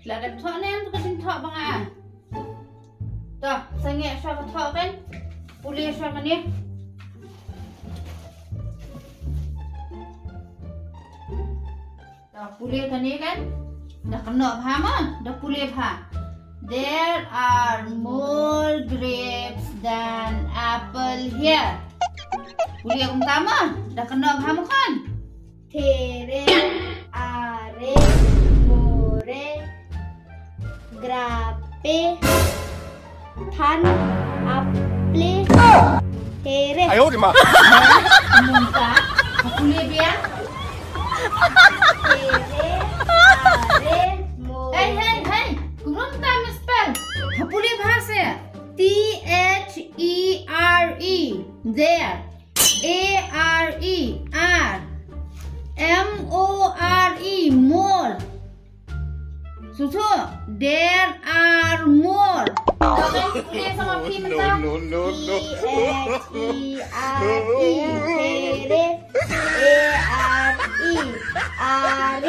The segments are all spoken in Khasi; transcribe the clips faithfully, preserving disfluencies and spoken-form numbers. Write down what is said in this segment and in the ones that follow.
La dep thoh ne em tu ka jingthoh ba nga. To, sangeh shuwa ka thoh kan. Pule shuwa kane. To, pule kane kan. Da kynnoh bha ma, da pule bha. There are more grapes than apple here. Pule kumta ma, da kynnoh bha ma kan. There are more grapes than apples here. Ayo de ma. Nunta, pule biang. There are more. Hey, hey, hey. Kumno mynta me spell? Ha pule bha se. T H E R E. There. A R E, are. M O R E, more. Sngewthuh, there are more. Pule sa ma phi mynta. No, no, no, no. T H E R E, there. A R E, are.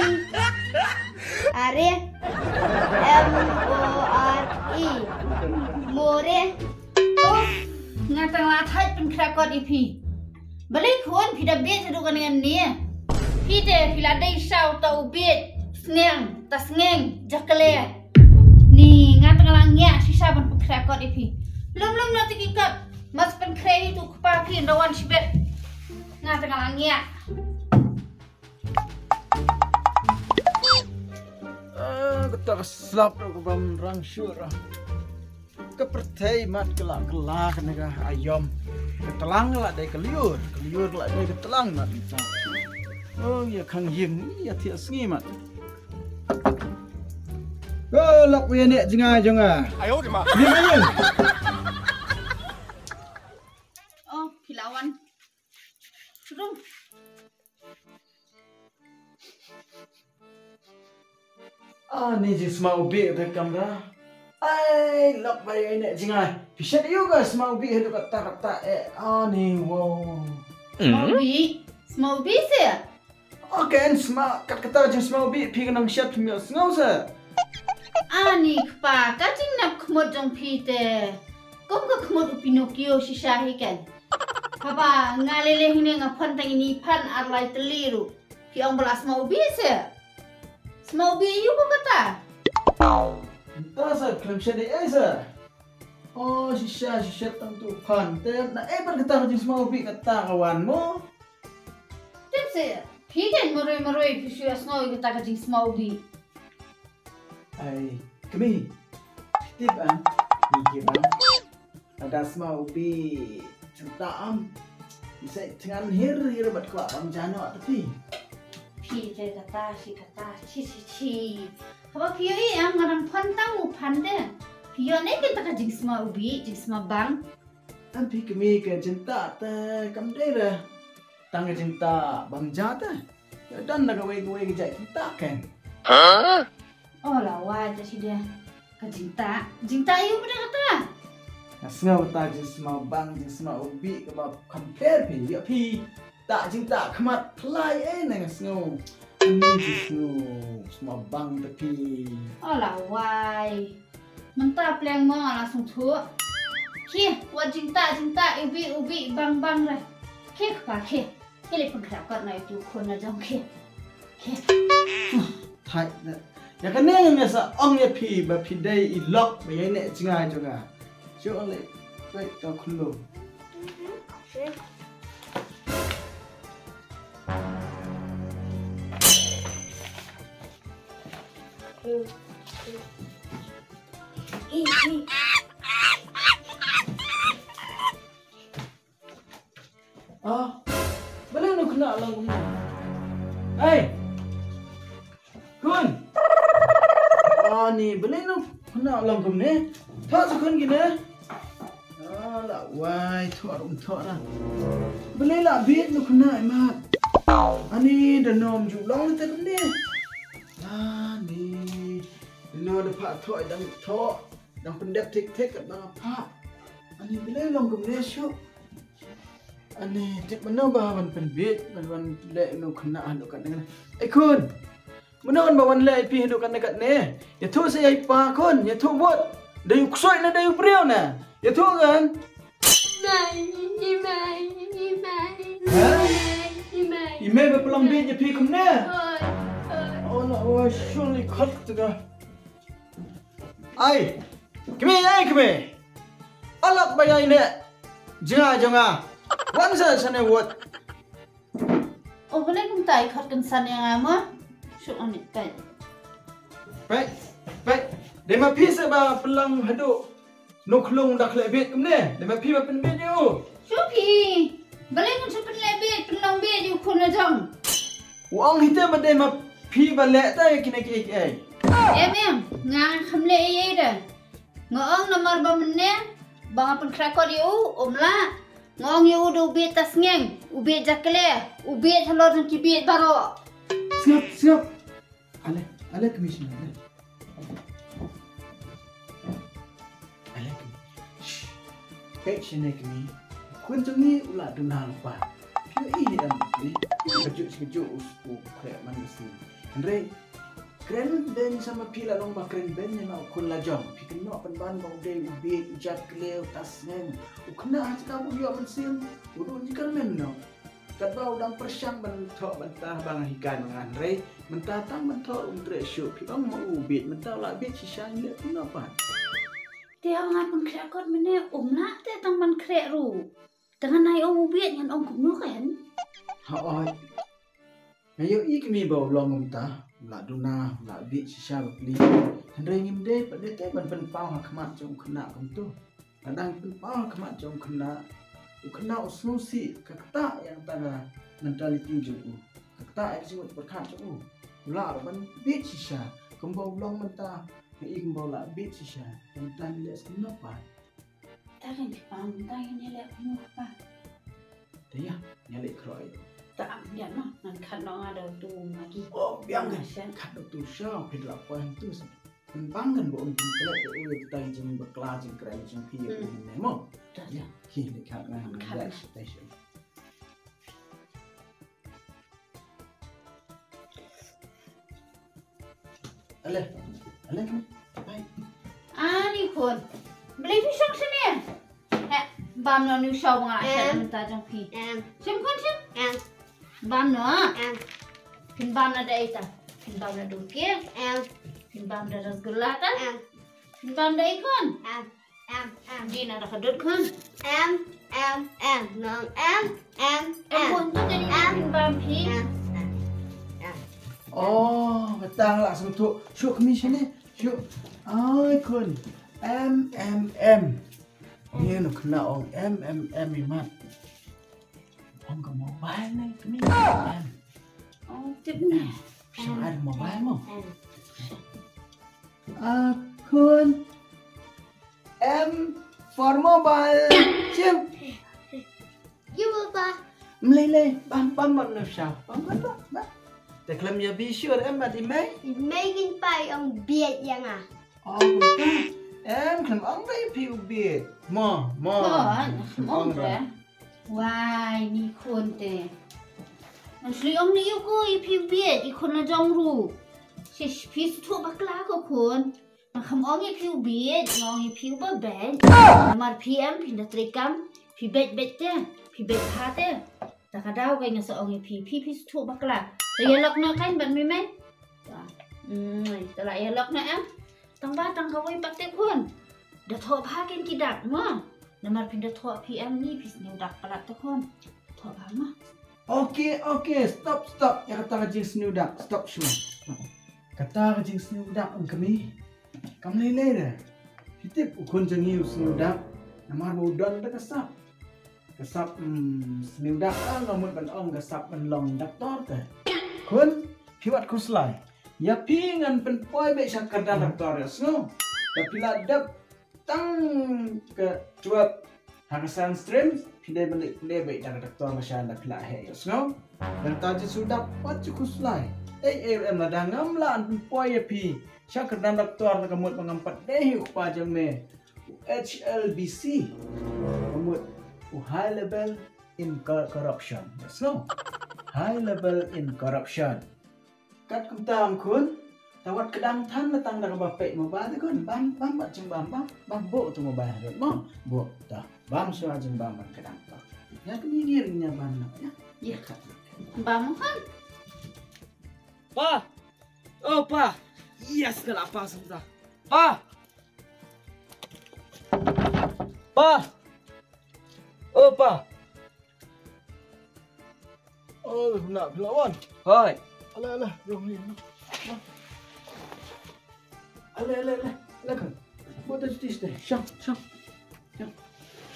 Are. M O R E, more. Uff, nga tang la thait pynkhreh kot ïa phi. Balei khun phi da bieit haduh kane ngan ne? Phi te phi la dei sha uta u bieit, sngeng, ta sngeng, jakle. Ni nga tang la ngiah shisha ban pynkhreh kot ïa phi. Lum lum na tiki kot, mas pynkhreh ïa tu kpa phi nda wan shibit. Nga tang la ngiah. Ah, kata ka slap ruh ka bam rang shuh ruh. Ka pyrthei mat ka la kylla kane ka aïom. Ka tlang ka la dei ka lyiur, ka lyiur ka la dei ka tlang mat. Oh, ïa khang ïing, ïa thiah sngi mat. Ko lok ïa ne jngai jong nga. Ayo de ma. Ni ma ïing. Oh, phi la wan. Shurum. Ani jingsma u bih te kamra. Ai, lok bai ai ne jingai. Phi shet ïa ka sma u bih haduh katta katta eh. Ani wow. Sma u bih? Sma u bih se? Okay, sma kat kata jingsma u bih phi ka nang shet phi ïohsngew se. Ani kpa, ka jingnep khmut jong phi te. Kum ka khmut u Pinocchio shisha hi ken. Haba nga leh leh hangne nga phan tang ini phan ar lai tylli ruh. Phi ong ba la sma u bih se. Sma u bih ïa u ba kata. Mynta sa khlem shet ei ei sa. Oh, shisha shisha tang tu phan. Te na ei ban kata ka jingsma u bih kata ka wan mo. Tip se. Phi ken marwei marwei phi shu ïohsngew ïa kata ka jingsma u bih. Ai, kmie. Tip am, ni ki bang. Lada sma u bih jingtah am. Isai thngan hir hir bad kwah bang jano at phi. Phi te kata, shi kata, shi shi shi. Haba phi ïohi am nga dang phan tang u phan te. Phi ïoh ne kata ka jingsma u bih, jingsma bang. Am phi kmie ka jingtah te kam dei re. Tang ka jingtah bang ja te. Ïa don da kawei kawei ka jait jingtah ken. Hah? Oh la wai ta shi de. Ka jingtah, jingtah ïa u bad kata. Nga sngew kata jingsma bang jingsma u bih kaba kham pher phi ïa phi. Tah jingtah khmat phlai eh na nga sngew. Ani jingsngew sma bang ta phi. Oh la wai. Mynta pleng mo nga la sngewthuh. Khie, wat jingtah jingtah u bih u bih bang bang re. Khie kpa khie. Khie leh pynkhriah kot na ïa u khun na jong khie. Khie. Thait na. Ïa kane nga sa ong ïa phi ba phi dei i lok ba ïai neh jngai jong nga. Shu ong leh. Wait, to khullo. Ah, balei no khynnah long kumne? Hey! Khun! Ani, balei no khynnah long kumne? Thoh sa khun kine. Ah, la wai, thoh rum thoh na. Balei la bieit no khynnah imat? Ani, da nom ju long te kumne. Ani, no da pha thoh dang thoh. Dang pyndep thik thik kat ba nga phah. Ani balei long kumne shuh. Ani tip mano ba ban pynbieit ban ban leh no khynnah haduh katne. Ei khun. Mano ba wan leh ïa phi haduh katne katne? Ïathuh sa ïa i pa khun, ïathuh bud. Dei u ksuid ne dei u briew ne? Ïathuh kan? Mei, i mei, i mei. Ha? I mei. I mei ba pynlong bieit ïa phi kumne? Oi, oi. Oh, la, oi, surely khot ka. Ai, kmie, ai, kmie. Alak ba ïai ne. Jnga, jnga. Wan sa, sa ne wot. O, balei kumta i khot kynsan ïa nga mo? Shu on it peit. Peit, peit. Dei ma phi sa ba pynlong haduh nongkhlung da khleh bieit kumne. Dei ma phi ba pynbieit ïa u. Shu phi. Balei ngan shu pynleh bieit, pynlong bieit ïa u khun la jong. U ong hi te ba dei ma phi ba leh ta ïa kine kiei kiei. Em em, nga kham leh ei ei de. Nga ong namar ba mynne ba nga pynkhreh kot ïa u, um lah. Nga ong ïa u da u bieit ta sngeng, u bieit jakle, u bieit halor jong ki bieit baroh. Sngap, sngap. Ale, ale kmie shane, ale. Ale kmie. Shh. Peit shane kmie. Khun jong ngi u la duna lypa. Phi ïohi em kmie. Kajuh kajuh u, u khreh man ka sien. Hynrei kren beiñ sa ma phi la long ba kren beiñ ïa la u khun la jong. Phi kynnoh pynban ba u dei u bieit, u jakle, u ta sngeng. U khynnah ha jaka ba u ïoh mynsiem u dei u jingkyrmen noh. Katba u dang pyrshang ban thoh bynta ba nga hikai ma nga, hynrei mynta tang ban thoh um treh shuh. Phi ong ma u bieit, mynta u la bieit shisha, ngi leh kumno pat? Te haba nga pynkhreh kot mynne um lah te tang ban khreh ruh. Te ngan ai ong u bieit, ngan ong kumno kan? Hooid. Nga ïohi kmie ba u long kumta, u la duna, u la bieit shisha bapli. Hynrei ngim dei pat dei te ban pynpaw ha khmat jong u khynnah kumto. Lada ngi pynpaw ha khmat jong u khynnah, u khynnah u sngewsih, ka ktah ïa kata ka mentality jong u. Ka ktah ïa ka jingmut pyrkhat jong u. U lah ruh ban bieit shisha, kumba u long mynta, nga i kumba u la bieit shisha. Te mynta ngi leh kumno pat? Te kan ki pang, mynta ngi leh kumno pat? Te ïa, ngi leh khroi. Ta am ïa ma, ngan khat noh nga da utu Magi. Oh, biang kan? Sha. Khat da utu sha, phi la poi hangtu sa. Pynbang kan ba un pynkhleh ïa u ïa kita ki jingbakla jingkren jong phi ïa u ne mo. Ïa, ki ne khat ngan khat. Ale, ale kan. Ani khun. Balei phi shong shane? He, bam noh, une u shaw ba nga la shet mynta jong phi. Shim khun shim. Bam noh. Phin bam na da ita. Phin bam na da u kek. Phin bam da rasgulla ta. Phin bam da i khun. Di na da ka dud khun. Em em em nong em em em. Khun tu jadi phin bam phi. Oh, kata nga la sngewthuh. Shu kmie shane. Shu. Ai khun. Em em em. Ni nu kena ong em em em imat. Ong ka mobile ne kmie. Em. Ong tip ni. Shu ai mobile mo. A khun. M for mobile. Chim. Yu ba. Mlei lei bam bam bam na sha. Bam bam bam. Te khlem ïa bi shu em bad i mei. I mei kin pai ong biet ïa nga. Ong ka. Em khlem ong ba i phi u biet. Mo mo. Ong ba. Wai ni khun te. Ngan shu ong ni ïa ko i phi u biet i khun na jong ru. Shi phi shu bakla ko khun. Nga kham ong ïa phi u bieit, nga ong ïa phi u babeit. Namar phi em, phi da treikam, phi beit beit te, phi beit bha te. Ta ka daw kai nga sa ong ïa phi, phi phi shu bakla. Te ïa lok noh kai bad mei mei. Ta. Hmm, ta la ïa lok noh em. Tang ba tang kawei pat te khun. Da thoh bha ken ki dak mo. Namar phi da thoh phi em ni phi sniew dak palat te khun. Thoh bha mo. Okay, okay, stop, stop. Ïa kata ka jingsniew dak, stop shuwa. Kata ka jingsniew dak ong kmie. Kam lei lei re. Phi tip u khun jong ngi u sniew dak. Namar ba u don da ka sap. Ka sap, mm, sniew dak, ah, nga mut ban ong ka sap ban long doktor te. Khun, phi wat khuslai. Ïa phi ngan pynpoi beit sha kyrdan doktor ïa sngew. Da phi la dep tang ka twelve ha ka science stream, phi dei ban leh phi dei beit da ka doktor ba sha da phi la heh ïa sngew. Nangta jingsniew dak wat ju khuslai. Ei ei em lada ngam lah ban pynpoi ïa phi sha kyrdan doktor da ka mut ba ngam pat dei hi u kpa jong me u H L B C. Ka mut u high level in cor- corruption. Ïa sngew. High level in corruption. Kat kumta ong khun. Ta wat kdang than la tang da kaba peit mobile te khun. Bam, bam bad jingbam, bam, bam buh tu mobile ha rit mo. Buh ta. Bam shuwa jingbam bad kdang ta. Ïa kmie ngir ïa bam noh ïa. Ïa kat. Bam khun. Pa. Oh pa. Yes, nga la pass mynta. Pa. Pa. Oh pa. Oh, na phi la wan. Hoi. Ala ala, jong ni. Ala ala ala. Ala kan. Buh ta shuti shuti. Shong shong. Shong.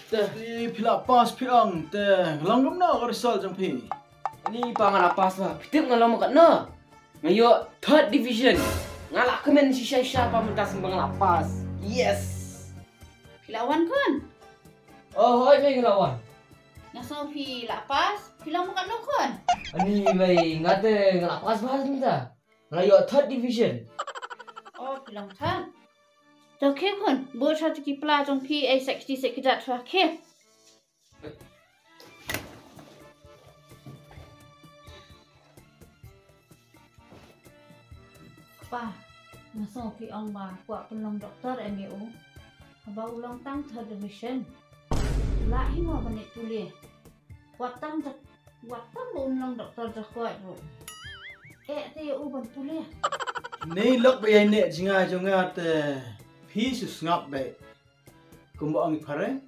Te. Te phi la pass phi ong te. Long kumno ka result jong phi? Ani pa, nga la pass pa. Phi tip nga long ma katno? Nga ïoh third division. Nga la kmen shisha shisha pa, mynta sngewbha nga la pass. Yes. Phi la wan khun? Oh hoi mei, nga la wan. Nga sngew phi la pass. Phi long ma katno khun? Ani mei, nga te nga la pass pass mynta. Nga la ïoh third division. Oh phi long third. To khie khun, buh sha ki pla jong phi, ai sek kti sek kjat sha khie. Pa, nga sngew phi ong ba kwah pynlong doktor em ïa u. Haba u long tang third division. Lah hi mo ban leit pule. Wat tang jak, wat tang ba un long doktor jakoit ruh. Eh te ïa u ban pule. Nei lok ba ïai neh jngai jong nga te phi shu sngap beit. Kumba ong i phareng,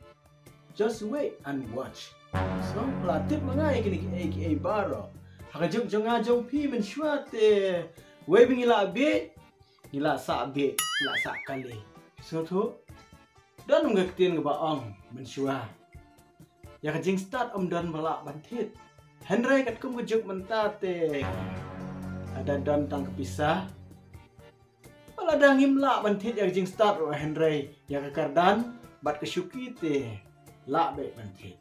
just wait and watch. So la tip ma nga ïa kine kiei kiei baroh. Ha ka juk jong nga jong phi mynshuwa te wei ba ngi la bieit, ngi la sah bieit, ngi la sah kali. Sngewthuh? Don ka ktien kaba ong mynshuwa, ïa ka jingstad ym don ba lah ban thied. Hynrei katkum ka juk mynta te lada don tang ka pisa, lada ngim lah ban thied ïa ka jingstad ruh hynrei ïa ka kyrdan bad ka shuki te lah beit ban thied.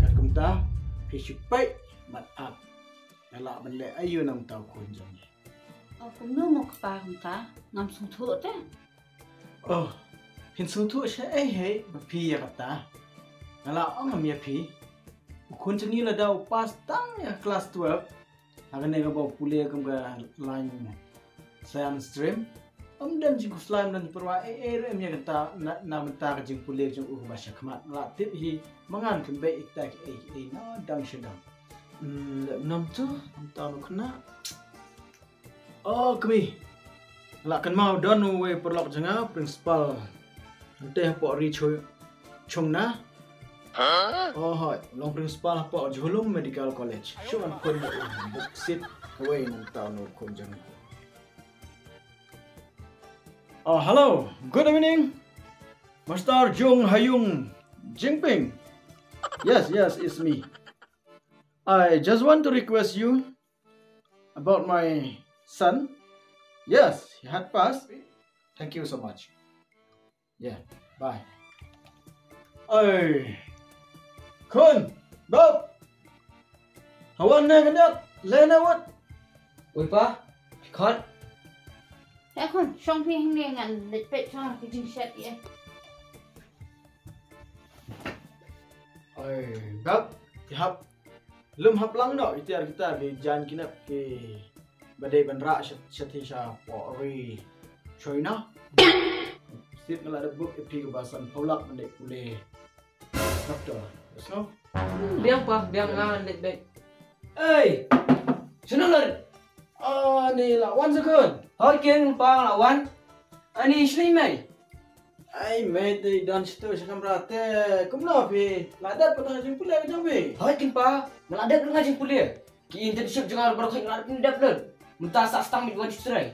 Katkum ta phi shu peit bad ap. Nga lah ban leh aïu na mynta u khun jong ngi? Oh, kumno mo kpa kumta? Ngam sngewthuh te. Oh, phin sngewthuh shaei hei ba phi ïa kata? Nga la ong em ïa phi, u khun jong ngi lada u pass tang ïa ka klas twelve, ha kane kaba u pule kum ka line science stream, ym don jingkhuslai, ym don jingpyrwa ei ei ruh em ïa kata na, na bynta ka jingpule jong u kaba sha khmat. Nga la tip hi, ma nga ngam kynbeit ïa kita kiei kiei na dang sha dang. Hmm, leh mynno to, ym tau noh khynnah. Oh kmie, la kynmaw don uwei u paralok jong nga, principal. Hangtei hapoh ri Chungna. Oh hoi, long principal hapoh Jowai Medical College. Shu wan khun ïa u, book seat kawei, ym tau noh u khun jong nga. Oh hello, good evening, Mister Jung Hayung Jingping. Yes, yes, it's me. I just want to request you about my son. Yes, he had passed. Thank you so much. Yeah, bye. Oi. Khun, bok. Hawan ne kyndiat, leh ne wat. Oi pa, khot. Eh khun, shong phi hangne, ngan leit peit sha ka jingshet ïa. Oi, bok, ki hap lum hap lang noh, itiar kita ki jan ki nep ki ba dei ban rah sha, sha ti sha pori China. Sit nga la da book ïa phi kaba san phew lak ban dei pule doktor. Yes, no? Biang pa, biang nga leit beit. Ei! Shano la rit? Ani la wan sa khun. Hoi kin pa, la wan. Ani shini mei? Ai mei, te don shatu sha kamra te. Kumno phi? La dep pat ka jingpule ka jong phi? Hoi kin pa, nga la dep ka jingpule. Ki internship jong nga baroh khoit nga la dep lut. Mynta sah stang mit wan shu trei.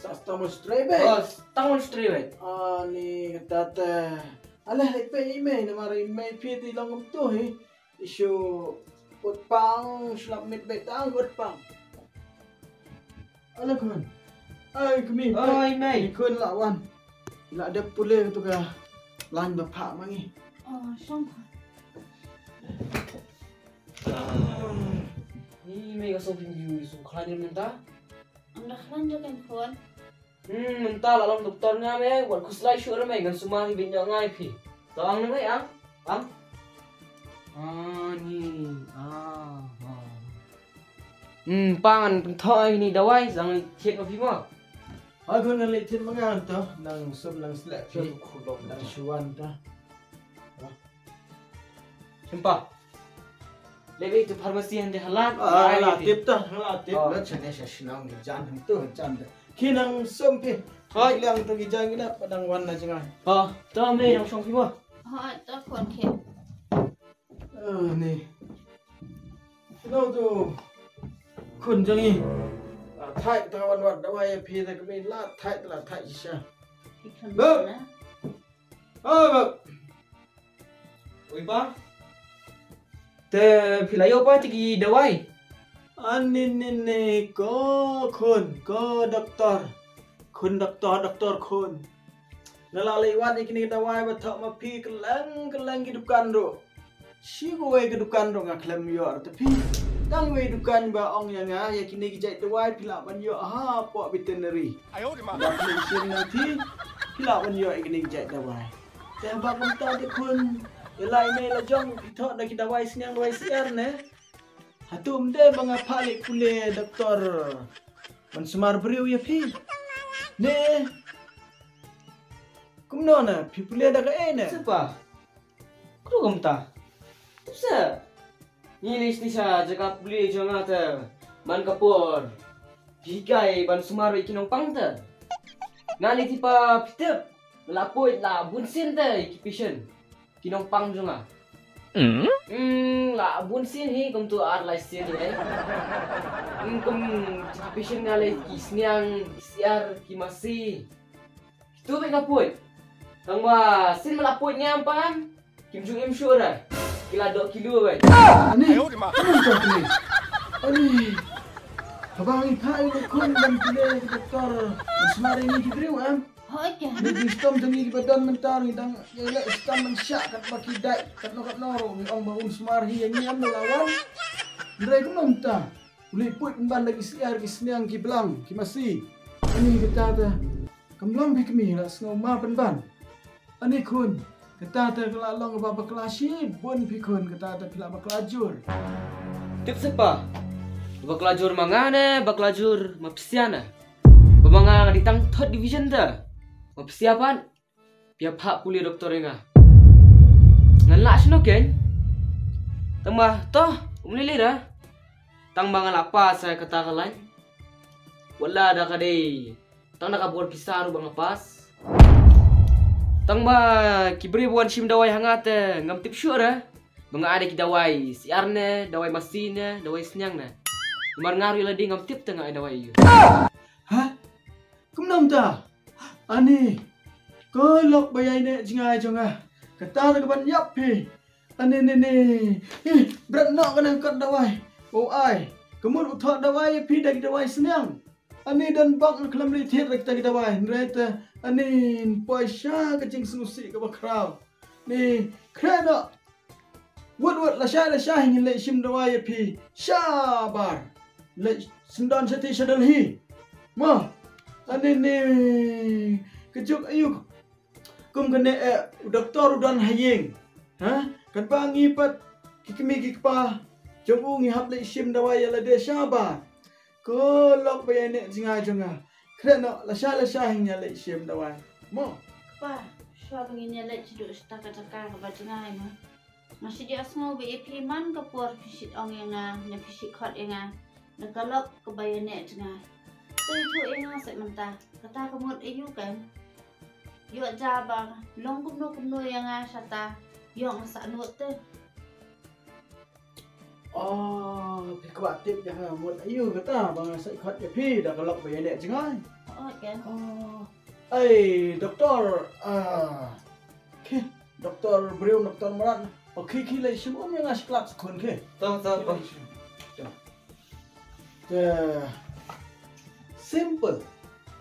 Sah stang wan shu trei beit? Oh, stang wan shu trei beit. Ani kata te. Alah, leit peit i mei, namar i mei phi te long kumto hi. I shu ut pang, shu lap mit beit tang ut pang. Ala khun. Ai kmie. Oi mei. Ni khun la wan. La dep pule tu ka line ba phah ma ngi. Oh, shong khun. Ni mei ka song phi ju song khlaiñ mynta. Ym da khlaiñ jong ken khun. Hmm, mynta la long doktor nga mei, wat khuslai shuh re mei, ngan sumar hi beit ñiuh ngai phi. To ang ne mei, ang? Ang? Ani, ah, ah. Hmm, pa ngan pynthoh ïa kine ki dawai, sa ngan thied ma phi mo. Hooid khun, ngan leit thied ma nga to, nang sum nang sleh phi. Nang shuwan to. Shim pa. Leit beit tu pharmacy hynrei ha lad. Ah, la tip ta, la tip. Oh. La shane sha shnong ki jan hangtu jan ta. Ki nang sum phi. Hooid. Liang tu ki jan ki na pa dang wan na jngai. Oh, to me nang shong phi mo. Hooid, to khun khie. Ah, ni. Kino tu khun jong ngi. La thait ta wan wad dawai ïa phi ta kmie, la thait, la thait shisha. Phi khun. Bap. Ah, bap. Oi pa. Te phi la ïoh pa te ki dawai? Ani ni ni ko khun, ko doktor. Khun doktor, doktor khun. Nga la leit wad ïa kine ki dawai ba thoh ma phi kylleng kylleng ki dukan ruh. Shi kawei ka dukan ruh nga khlem ïoh ruh te phi. Tang wei dukan ba ong ïa nga ïa kine ki jait dawai phi lah ban ïoh hapoh veterinary. Ba phi shim na phi, phi lah ban ïoh ïa kine ki jait dawai. Te ba kumta te khun, ïa la ine la jong phi thoh da ki dawai sniang dawai syiar ne. Hato ym dei ba nga phah leit pule doktor ban sumar briew ïa phi? Ne kumno ne, phi pule da kaei ne? Seh pa. Kano kumta? Tip seh. Ngi leit sha jaka pule jong nga te man ka por. Phi hikai ban sumar ïa ki nongpang te. Nga leit tip pa phi tip. La poi la bun sien te ïa ki patient. Ki nongpang jong nga. Hmm, la bun sien hi, kum tu ar lai sien hi, eh. Hmm, kum ki patient nga leh ki sniang, ki siar, ki masi. Kitu beit nga poi. Tang ba sien ma la poi ngam pan. Kim ju im shuh ra. Ki la dok kilo beit. Ani. Ani. Haba ngi phah ïa u khun ban pule ki doktor. Sumar ïa ngi ki briew em. Hooid ka. Ngi dei stom jong ngi kiba don mynta ngi dang ïaleh stom ban shah katba ki dei katno katno ruh ngi ong ba un sumar hi ïa ngi em da la wan. Hynrei kumno mynta u leit put pynban da ki siar ki sniang ki blang ki masi. Ani kata ta kam long phi kmie la sngew ma pynban. Ani khun. Kata te ka la long kaba bakla shibun phi khun, kata te phi la bakla jur. Tip seh pa. Bakla jur ma nga ne bakla jur ma psia ne? Ba ma nga nga dei tang third division te. Ma psia pat phi ïa phah pule doktor ïa nga. Ngan lah shano kein? Tang ba to um lei lei da. Tang ba nga la pass ïa kata ka lain. Wat la da ka dei tang da ka bor pisa ruh ba nga pass. Tang ba ki briew ba wan shim dawai ha nga te ngam tip shuh re ba nga ai da ki dawai siar ne, dawai masi ne, dawai sniang ne. Namar nga ruh ïa lade ngam tip te nga ai dawai ïa u. Ha? Kumno mynta? Ani, ko lok ba ïaineh jngai jong nga. Kata te ka ban ïap phi. Ani ni ni. Ih, bret noh ka nangkat dawai. O ai, ka mut u thoh dawai ïa phi da ki dawai sniang. Ani don bok nga khlem leit thied da kita ki dawai. Hynrei te ani poi sha ka jingsngewsih kaba khraw. Ni khreh noh. Wut wut lashai lashai ngin leit shim dawai ïa phi. Shabar. Leit syndon shati sha Delhi. Mo. Ani ni. Ka juk ayu. Kum kane eh u doktor u don ha ïing. Ha? Katba ngi pat ki kmie ki kpa jong u ngi hap leit shim dawai ïa lade shabar. Ko lok ba ïaineh jngai jong nga. Khreh noh lashai lashai ngin ïa leit shim dawai. Mo. Kpa, shuwa ba ngin ïa leit sha duh shata ka jaka kaba jngai mo. Nga shu ïohsngew ba ïa phi man ka por phi shu ong ïa nga ne phi shu khot ïa nga da ka lok kaba ïaineh jngai. Te ïathuh ïa nga seh mynta kata ka mut aïu kan? Ïoh ja ba long kumno kumno ïa nga shata ïoh nga sah nud te. Oh, phi kwah tip ïa nga mut aïu kata ba nga sah khot ïa phi da ka lok ba ïaineh jngai. Oh, kan. Oh. Ai, doktor, ah, ki doktor briew, doktor mrad. O ki ki lei shim um ïa nga shi klat skhun ki. To to to. Te simple.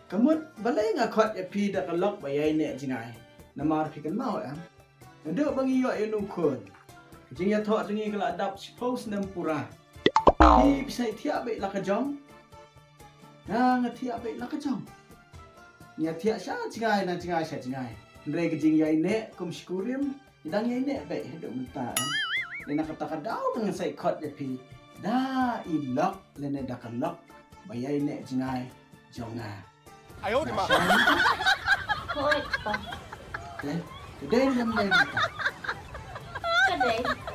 Ka mut balei nga khot ïa phi da ka lok ba ïaineh jngai. Namar phi kynmaw em. Naduh ba ngi ïoh ïa u khun, ka jingïathoh jong ngi ka la dap shiphew snem pura. Phi phi sa thiah beit la ka jong. Nga nga thiah beit la ka jong. Nga thiah sha jngai na jngai sha jngai. Hynrei ka jingïaineh kum shi kurim, ngi dang ïaineh beit haduh mynta. Ïa na kata ka daw ba nga sa khot ïa phi. da i lok lane da ka lok ba ïai neh jngai jong nga. 哎呦我的妈！ Hooid pa. Te, te dei ne em dei, Rita? Ka dei.